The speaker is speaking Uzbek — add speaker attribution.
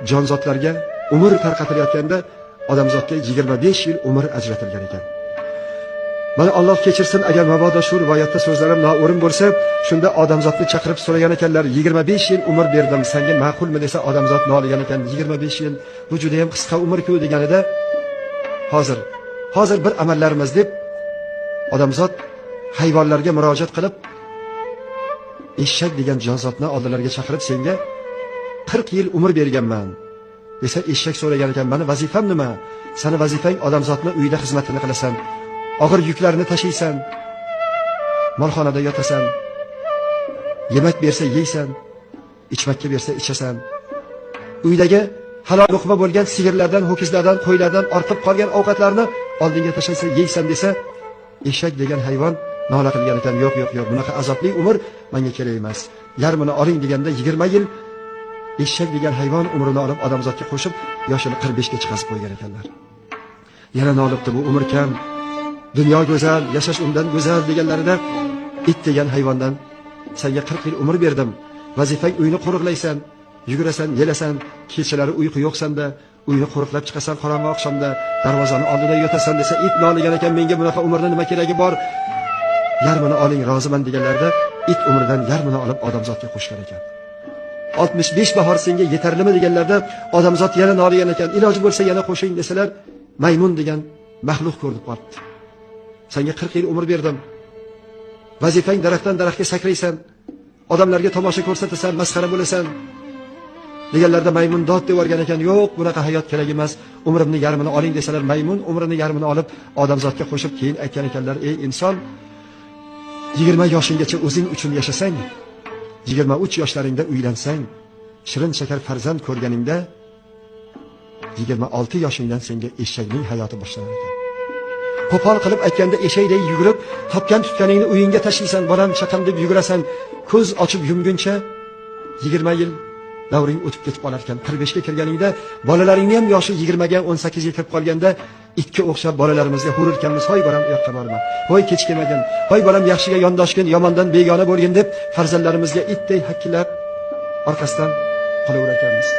Speaker 1: Jonzotlarga umr tarqatilayotganda odamzodga 25 yil umr ajratilgan ekan. Mana Alloh kechirsin, agar mabodo shu rivoyatda so'zlarim noo'rin bo'lsa, shunda odamzodni chaqirib so'ragan ekanlar, 25 yil umr berdim, senga ma'qulmi desa, odamzod noligan ekan, 25 yil bu juda ham qisqa umr-ku deganida, hozir bir amallarimiz deb odamzod hayvonlarga murojaat qilib, eshak degan jonzotni oldilariga chaqirib, senga 40 yil umr berganman desa, eshak so'ragan ekan, mani vazifam nima? Sani vazifang odamzodni uyda xizmatini qilasan, og'ir yuklarni tashiysan, molxonada yotasan, yemak bersa yeysan, ichmakka bersa ichasan, uydagi halol luqma bo'lgan sigirlardan, ho'kizlardan, qo'ylardan ortib qolgan ovqatlarni oldinga tashlasa yeysan desa, eshak degan hayvon nola qilgan ekan, yo'q yo'q yo'q, bunaqa azobli umr menga kerak emas, yarmini oling deganda 20 yil eshak degan hayvon umrini olib odamzodga qo'shib yoshini 45 ga chiqazib qo'ygan ekanlar. Yana nolibdi, bu umr kam, dunyo go'zal, yashash undan go'zal deganlarida it degan hayvondan senga 40 yil umr berdim, vazifang uyni qo'riqlaysan, yugurasan, yelasan, kechalari uyqu yo'q senda, uyni qo'riqlab chiqasan qorong'i oqshomda, darvozani oldida yotasan desa, it noligan ekan, menga bunaqa umrda nima keragi bor, yarmini oling roziman deganlarida it umridan yarmini olib odamzodga qo'shgan ekan. 65 bahor senga yetarlimi deganlarda odamzod yana noligan ekan, iloji bo'lsa yana qo'shing desalar, maymun degan maxluq ko'rib qolibdi. Senga 40 yil umr berdim, vazifang daraxtdan daraxtga sakraysan, odamlarga tomosha ko'rsatasan, masxara bo'lasan deganlarda maymun dod deb yuborgan ekan, yo'q bunaqa hayot kerak emas, umrimni yarmini oling desalar, maymun umrini yarmini olib odamzodga qo'shib keyin aytgan ekanlar, ey inson, 20 yoshinggacha o'zing uchun yashasang, 23 yoshlaringda uylansang, shirin shakar farzand ko'rganingda 26 yoshingdan senga eshakning hayoti boshlanar ekan. Qo'pol qilib aytganda eshakday yugurib, topgan tutganingni uyingga tashlaysan, bolam chaqam deb yugurasan, ko'z ochib yumguncha 20 yil davring o'tib ketib qolar ekan. 45 ga kirganingda bolalaringni ham yoshi 20 ga 18 ga kirib qolganda itga o'xshab bolalarimizga hururkanmiz, hoy bolam u yoqqa borma, hoy kech kelmagin, hoy bolam yaxshiga yondoshgin, yomondan begona bo'lgin deb farzandlarimizga itday hakkilab orqasidan qolaverar ekanmiz.